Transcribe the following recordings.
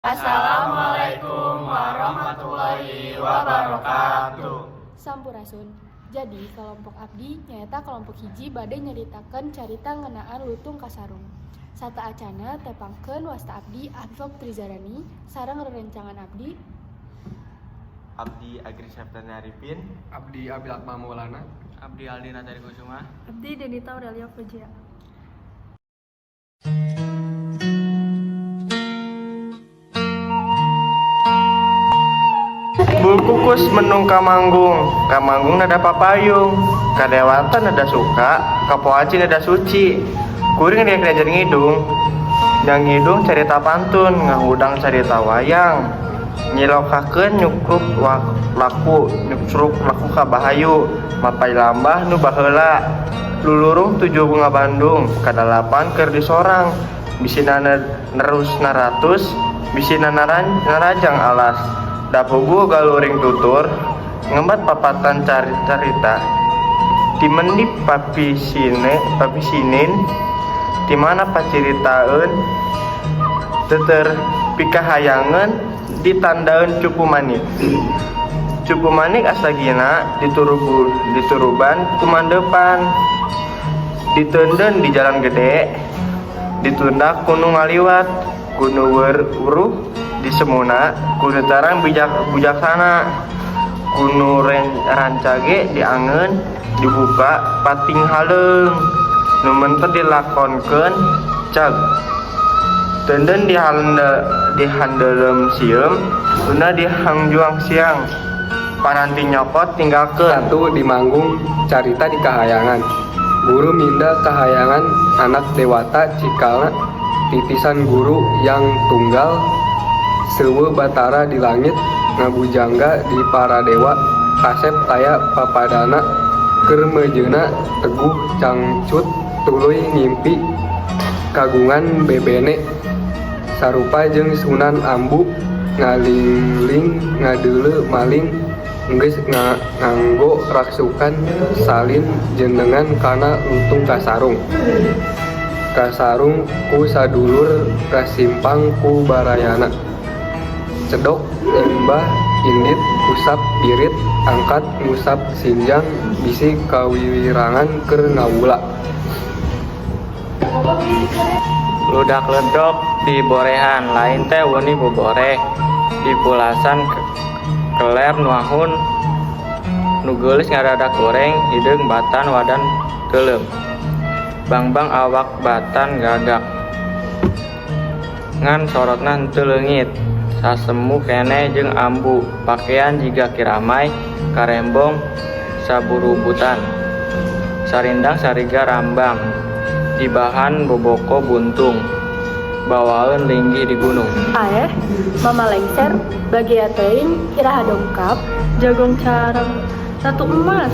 Assalamualaikum warahmatullahi wabarakatuh. Sampurasun. Jadi kelompok abdi nyaeta kelompok hiji bade nyaritakeun carita ngeunaan lutung kasarung. Sateuacanna tepangkeun wasta abdi Afifah Trizarani sareng rerencangan abdi Abdi Agri Septani Arifin. Abdi Abil Akmal Maulana. Abdi Aldi Natari Kusuma. Abdi Denita Aurelia Fujia. Bulu kukus mendung kamanggung, kamanggung nada papayung, kadewata nada suka, kapoaci nada suci. Kuring rek diajar ngidung, yang ngidung carita pantun, ngahudang carita wayang. Nyilokakeun nyukrup laku, nyuksruk laku ka bahayu, mapay lambah nu baheula. Lulurung tujuh bunga Bandung, kadalapan keur disorang, bisi nerus naratus, bisi narajang alas. Da puguh galuring tutur, ngembat papatan carita. Ti mendi papisine, papisinin, ti mana paciritaeun, teu pikahayangeun ditandaeun cupu manik. Cupu manik asagina diturubu, dituruban ku mandepan. Diteundeun di jalan gede, ditundak ku nu ngaliwat, ku nu weruh disemuna, ku nu tarang bijak bujaksana. Ku nu rancage diangeun, dibuka pating haleung. Nu menter dilakonkeun cag. Teundeun di handeuleum sieum, tunda di hangjuang siang. Paranti nyokot tinggalkeun. Satu di manggung carita di kahayangan. Guru minda kahayangan anak dewata cikalna titisan guru yang tunggal seueuh batara di langit ngabujangga di para dewa kasep taya papadana keur meujeuna teguh cangcut tuluy ngimpi kagungan bebene sarupa jeung Sunan Ambu ngalingling ngadeuleu maling geus nganggo raksukan salin jenengan kana lutung kasarung kasarung ku sadulur kasimpang ku barayana cedok limbah indit usap birit angkat ngusap sinjang bisi kawiwirangan keur ngawula. Ludak ledok di borehan lain teh weuni boboreh di pulasan keler nuahun nu geulis ngadadak goreng hideung batan wadan teuleum bangbang awak batan gagak ngan sorotna henteu leungit sasemu keneh jeung ambu pakean jiga kiramai karembong saburubutan sarindang sariga rambang dibahan boboko buntung bawaeun linggih di gunung. Aeh, Mama lengser, bagea teuing iraha dongkap? Jagong carang Ratu Emas.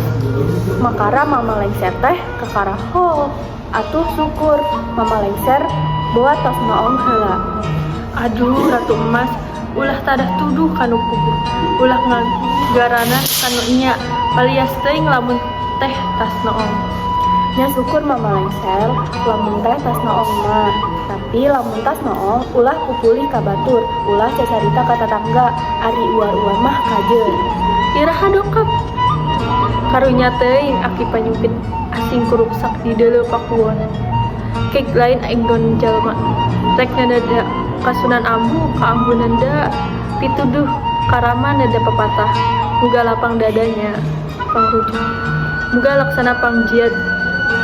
Makara Mama lengser teh kakara ho. Atuh syukur Mama lengser bawa tos noong heula. Aduh, Ratu Emas, ulah tadah tuduh kanu puguh. Ulah ngagaranan kanu nya, palias teuing lamun teh tas noong. Nya syukur Mama lengser lamun teh tas noong mah. Tapi lamun tas noong ulah pupulih ka batur, ulah cacarita ka tatangga, ari uar-uar mah kajeun. Iraha dongkap? Karunya teuing aki panyumpit asing kuruksak di deuleu pakuwon. Kek lain enggon jalma. Rek nada ka Sunan Ambu ka Ambu nenda pituduh karama nada pepatah. Muga lapang dadanya pangrujuk. Muga laksana pangjiat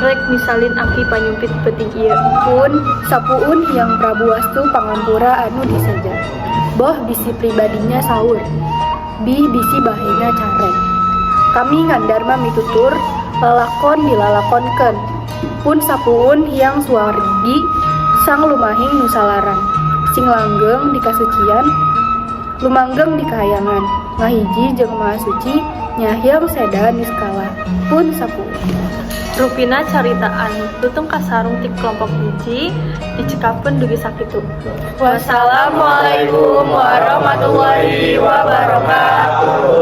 rek misalin aki panyumpit peuting ieu. Pun sapuun Hyang Prabu Wastu pangampura anu diseja. Boh bisi pribadinya saur, bih bisi bahena carek. Kami ngandarma mitutur, lalakon dilalakonkeun. Pun sapuun Hyang Suwargi sang lumahing nusalaran. Sing langgeng di kasucian, lumanggeng di kahayangan. Ngahiji jeung Maha Suci nya Hyang seda niskala. Pun sapuun. Rupina caritaan lutung kasarung ti kelompok hiji dicekapkeun dugi sakitu. Wassalamualaikum warahmatullahi wabarakatuh.